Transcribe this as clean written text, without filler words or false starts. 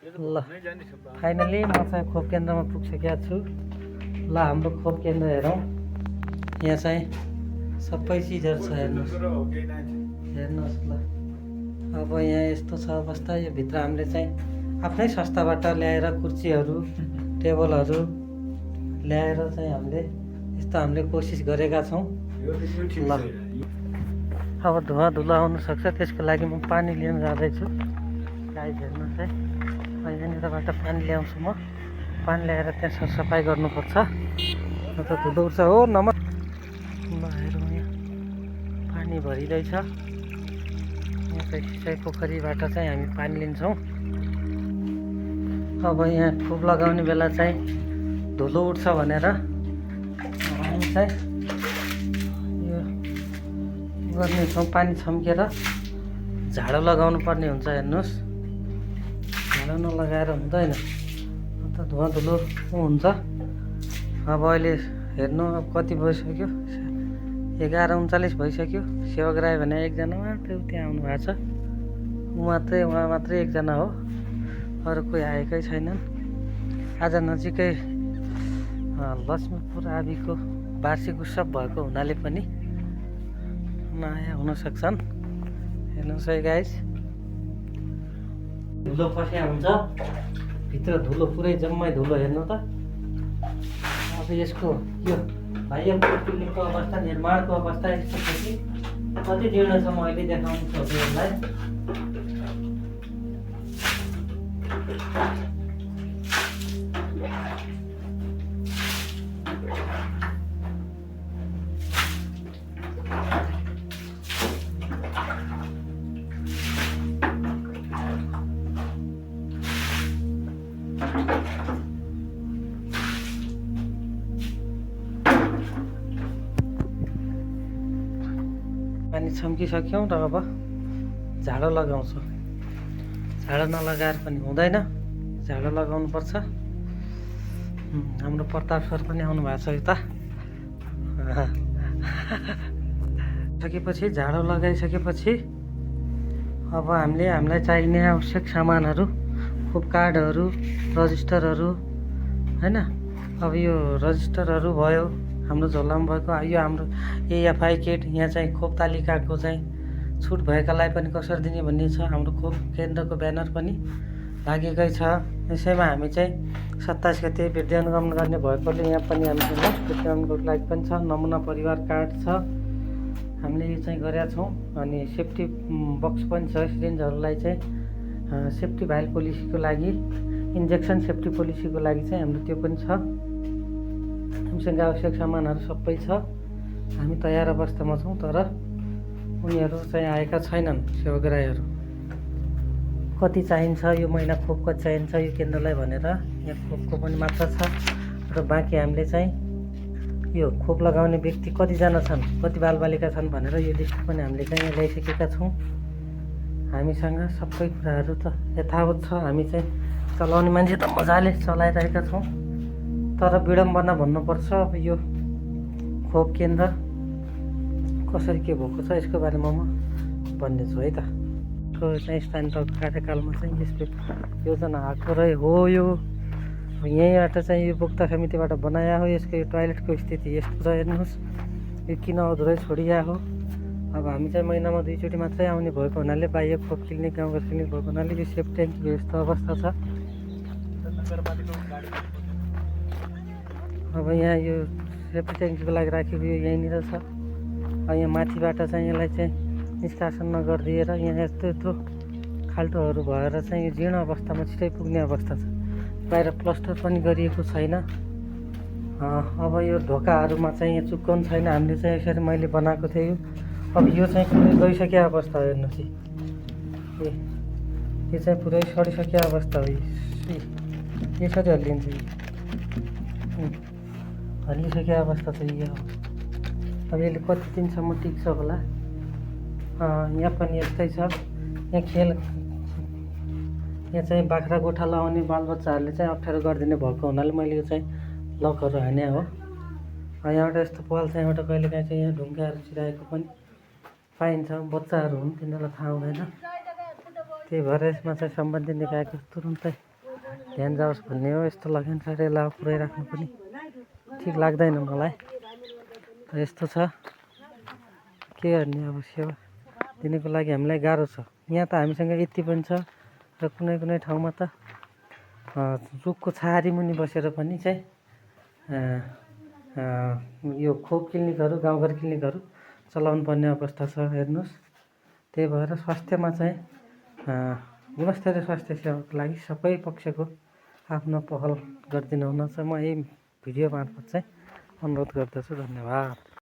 ल फाइनली म चाहिँ खोप केन्द्रमा पुगिसकेको छु। ल हाम्रो खोप केन्द्र हेरौँ। यहाँ चाहिँ सबै चिजहरू छ, हेर्नुहोस् ल। अब यहाँ यस्तो छ अवस्था। यो भित्र हामीले चाहिँ आफ्नै संस्थाबाट ल्याएर कुर्सीहरू टेबलहरू ल्याएर चाहिँ हामीले कोसिस गरेका छौँ। ल अब धुवा धुलो आउनु सक्छ, त्यसको लागि म पानी लिन जाँदैछु। गाइस हेर्नुहोस् है, यहाँनिरबाट पानी ल्याउँछु म। पानी ल्याएर त्यहाँ सरसफाइ गर्नुपर्छ, न त धुलो उठ्छ हो। ल हेरौँ, यहाँ पानी भरिँदैछ। यहाँ चाहिँ सिँचाइ पोखरीबाट चाहिँ हामी पानी लिन्छौँ। अब यहाँ खोप लगाउने बेला चाहिँ धुलो उठ्छ भनेर हामी चाहिँ यो गर्नेछौँ। पानी छम्केर झाडो लगाउनु पर्ने हुन्छ। हेर्नुहोस्, झाडो नलगाएर हुँदैन, अन्त धुवा धुलो हुन्छ। अब अहिले हेर्नु, अब कति भइसक्यो, 11:39 भइसक्यो। सेवाग्राही भने एकजना मात्रै त्यहाँ आउनु भएको छ। उहाँ मात्रै एकजना हो, अरू कोही आएकै छैनन्। आज नजिकै लक्ष्मीपुर आदिको वार्षिक उत्सव भएको हुनाले पनि नआए हुन सक्छन्। हेर्नुहोस् है गाइस, धुलो कसिया हुन्छ भित्र, धुलो पुरै जम्मै धुलो। हेर्नु त अब यसको यो बाह्य बिल्डिङको अवस्था, निर्माणको अवस्था यस्तो छ कि कति जीर्ण छ म अहिले देखाउनु सक्छु यसलाई। पानी छम्किसक्यौँ र अब झाडो लगाउँछु। झाडो नलगाएर पनि हुँदैन, झाडो लगाउनुपर्छ। हाम्रो प्रताप सर पनि आउनु भएको छ यता। सकेपछि झाडो लगाइसकेपछि अब हामीलाई चाहिने आवश्यक सामानहरू, खोप कार्डहरू, रजिस्टरहरू हैन। अब यो रजिस्टरहरू भयो हाम्रो झोलामा भएको, यो हाम्रो एएफआई किट। यहाँ चाहिँ खोप तालिकाको चाहिँ छुट भएकालाई पनि कसरी दिने भन्ने छ। हाम्रो खोप केन्द्रको ब्यानर पनि लागेकै छ। यसैमा हामी चाहिँ 27 गते वृद्धि अनुगमन गर्ने भएकोले यहाँ पनि हामीसँग वृद्धि अनुगमनको लागि पनि छ। नमुना परिवार कार्ड छ, हामीले यो चाहिँ गरेका छौँ। अनि सेफ्टी बक्स पनि छ। सिरिन्जहरूलाई चाहिँ सेफ्टी भाइल पोलिसीको लागि, इन्जेक्सन सेफ्टी पोलिसीको लागि चाहिँ हाम्रो त्यो पनि छ। हामीसँग आवश्यक सामानहरू सबै छ। हामी तयार अवस्थामा छौँ, तर उनीहरू चाहिँ आएका छैनन्। सेवाग्राहीहरू कति चाहिन्छ, यो महिना खोप कति चाहिन्छ यो केन्द्रलाई भनेर यहाँ खोपको पनि मात्रा छ। र बाँकी हामीले चाहिँ यो खोप लगाउने व्यक्ति कतिजना छन्, कति बालबालिका छन् भनेर यो लिस्ट पनि हामीले चाहिँ यहाँ ल्याइसकेका छौँ। हामीसँग सबै कुराहरू त यथावत छ। हामी चाहिँ चलाउने मान्छे त मजाले चलाइरहेका छौँ। तर विडम्बना भन्नुपर्छ, अब यो खोप केन्द्र कसरी के भएको छ यसको बारेमा म भन्नेछु है त। चाहिँ स्थानीय तहको कार्यकालमा चाहिँ यस्तो योजना आएको रहे हो। यो यहीँबाट चाहिँ यो बोक्ता समितिबाट बनाया हो। यसको यो टोयलेटको स्थिति यस्तो छ, हेर्नुहोस्। यो किन अधुरै छोडिया हो। अब हामी चाहिँ महिनामा 2 चोटि मात्रै आउने भएको हुनाले, बाह्य खोप क्लिनिक, गाउँको क्लिनिक भएको हुनाले यो सेफ्टी ट्याङ्कीको यस्तो अवस्था छ। अब यहाँ यो सेफ्टी ट्याङ्कीको लागि राखेको यो यहीँनिर छ। अब यहाँ माथिबाट चाहिँ यसलाई चाहिँ निष्कासन नगरिदिएर यहाँ यत्रो खाल्टोहरू भएर चाहिँ यो जीर्ण अवस्थामा छिटै पुग्ने अवस्था छ। बाहिर प्लास्टर पनि गरिएको छैन। अब यो ढोकाहरूमा चाहिँ यहाँ चुक्काउनु छैन। हामीले चाहिँ यसरी मैले बनाएको थिएँ यो। अब यो चाहिँ पुरै गइसकेको अवस्था हो। हेर्नुहोस्, यो चाहिँ पुरै सडिसकेको अवस्था हो। यसरी हल्लिन्छ, हल्लिसकेको अवस्था चाहिँ यो हो। अब यसले कति दिनसम्म टिक्छ होला। यहाँ पनि यस्तै छ। यहाँ चाहिँ बाख्रा गोठा लगाउने बालबच्चाहरूले चाहिँ अप्ठ्यारो गरिदिने भएको हुनाले मैले यो चाहिँ लकहरू हाने हो। यहाँबाट यस्तो पल चाहिँ एउटा कहिलेकाहीँ चाहिँ यहाँ ढुङ्गाहरू चिराएको पनि पाइन्छ। बच्चाहरू हुन्, तिनीहरूलाई थाहा हुँदैन। त्यही भएर यसमा चाहिँ सम्बन्धित निकायको तुरुन्तै ध्यान जाओस् भन्ने हो। यस्तो लगन सारेला पुऱ्याइराख्नु पनि ठिक लाग्दैन मलाई। यस्तो छ, के गर्ने अब। सेवा दिनको लागि हामीलाई गाह्रो छ। यहाँ त हामीसँग यति पनि छ र कुनै कुनै ठाउँमा त रुखको छाहारी मुनि बसेर पनि चाहिँ यो खोप क्लिनिकहरू, गाउँघर क्लिनिकहरू चलाउनु पर्ने अवस्था छ। हेर्नुहोस्, त्यही भएर स्वास्थ्यमा चाहिँ गुणस्तरीय स्वास्थ्य सेवाको लागि सबै पक्षको आफ्नो पहल गरिदिनु हुन चाहिँ म यही भिडियो मार्फत चाहिँ अनुरोध गर्दछु। धन्यवाद।